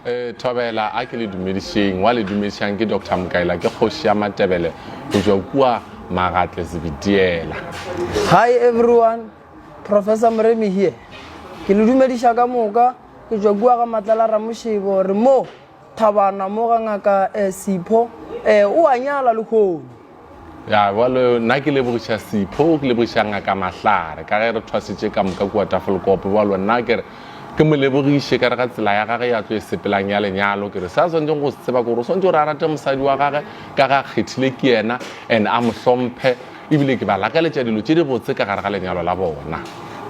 E, Thobela, a ke le dumedišeng. Wa le dumedišang ke Doctor Mokaila, ke kgoši ya Matebele go tšwa kua Magatle Zebediela. Hi everyone, Professor Moremi here. Ke le dumediša ka moka, ke tšwa kua ga Matlala Ramošebo, re mo Thabana mo ga ngaka eh, Sipho, eh, o a nyala lehono. Ya, bjalo nna ke lebogiša Sipho, ke lebogiša Ngaka Mahlare ka ge re thwasitše ka moka kua Tafelkopo. Bjalo nna ke re ke mo lebogiše ka re ga tsela ya gage ya tlo e sepelang ya lenyalo. Ke re se a swanetšeng go se tseba ke gore o swanetše gore a rate mosadi wa gage ka ge a kgethile ke yena and a mo hlomphe ebile ke ba lakaletša dilo tše dibotse ka gare ga lenyalo la bona.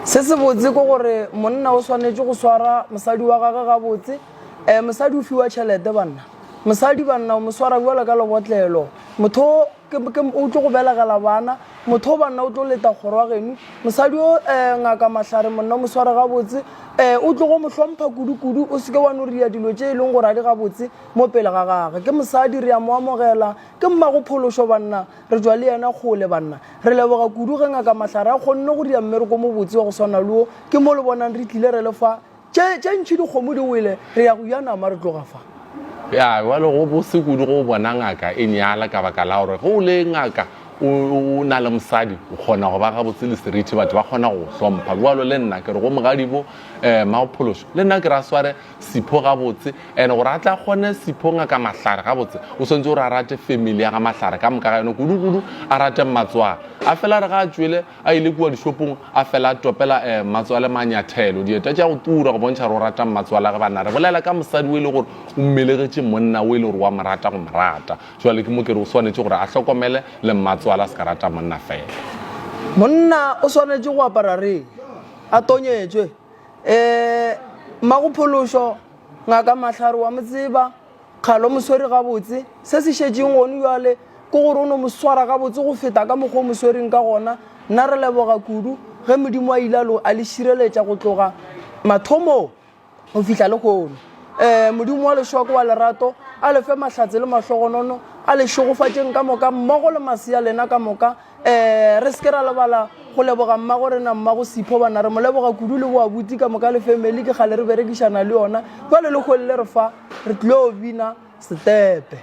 Se sebotse ke gore monna o swanetše go swara mosadi wa gage gabotse. Um mosadi o fiwa tšhelete banna. Mosadi banna o mo swara bjalo ka lebotlelo. Motho o ke, ke, o tlo go belegela bana. Motho o banna o tlo leta kgoro wa geno. Mosadi o um ngaka Mahlare monna o mo sware gabotse. Um o tlogo mo hlompha kudu-kudu. O se ke wa no ria dilo tše e leng gore a di gabotse mo pele ga gage. Ke mosadi re a mo amogela. Ke mmago phološo banna. Re tšwa le yena kgole banna. Re leboga kudu ge ngaka Mahlare a kgonne go ria mmereko o mobotse wa go swana le wo. Ke mo le bonang re tlile re le fa. Tše, tše ntši dikgomo di wele, re ya go ja nama re tloga fa. Ya, bjale go bose kudu go bona ngaka e nyala ka baka la gore ge o le ngaka o, o na le mosadi o kgona go ba gabotse le seriti, batho ba kgona go go hlompha. Bjalo le nna ke re go mogadibo um Mmagophološo, le nna ke re a sware Sipho gabotse and gore a tla kgone Sipho ngaka Mahlare gabotse o swanetše gore a rate family ya ga Mahlare ka moka ga yona, kudu-kudu a rate mmatswala. A fela re ga a tšwele A ile kua dishopong a fela a topela eh, mmatswale manyathelo, dieta tša go tura go bontšha gore o rata mmatswala ge banna. Re bolela ka mosadi o e le gore o mmelegetše monna o e le gore wa mo rata go mo rata. Jwale ke mo ke re o swanetše gore a hlokomele le mmatswale a se ka rata monna fela. Monna o swanetše go apara reng? A tonyetšwe. Eh, Mmagophološo, Ngaka Mahlare wa mo tseba. Kgale o mo swere gabotse. Se se šetšeng gone bjale ke gore o no mo swara gabotse go feta ka mokgwa o mo swereng ka gona. Nna re leboga kudu ge Modimo a ile a le šireletša go tloga mathomong go fihla lehono. Ee, Modimo wa lešoko wa lerato a le fe mahlatse le mahlogonono, a le šegofatšeng ka moka mmogo le masea lena ka moka. Um re se ke ra lebala go leboga mmago rena mmago Sipho bana re mo leboga kudu le boabuti ka moka le family ke kgale re berekišana le yona jwale le kgwele le re fa re tlilo bina setepe.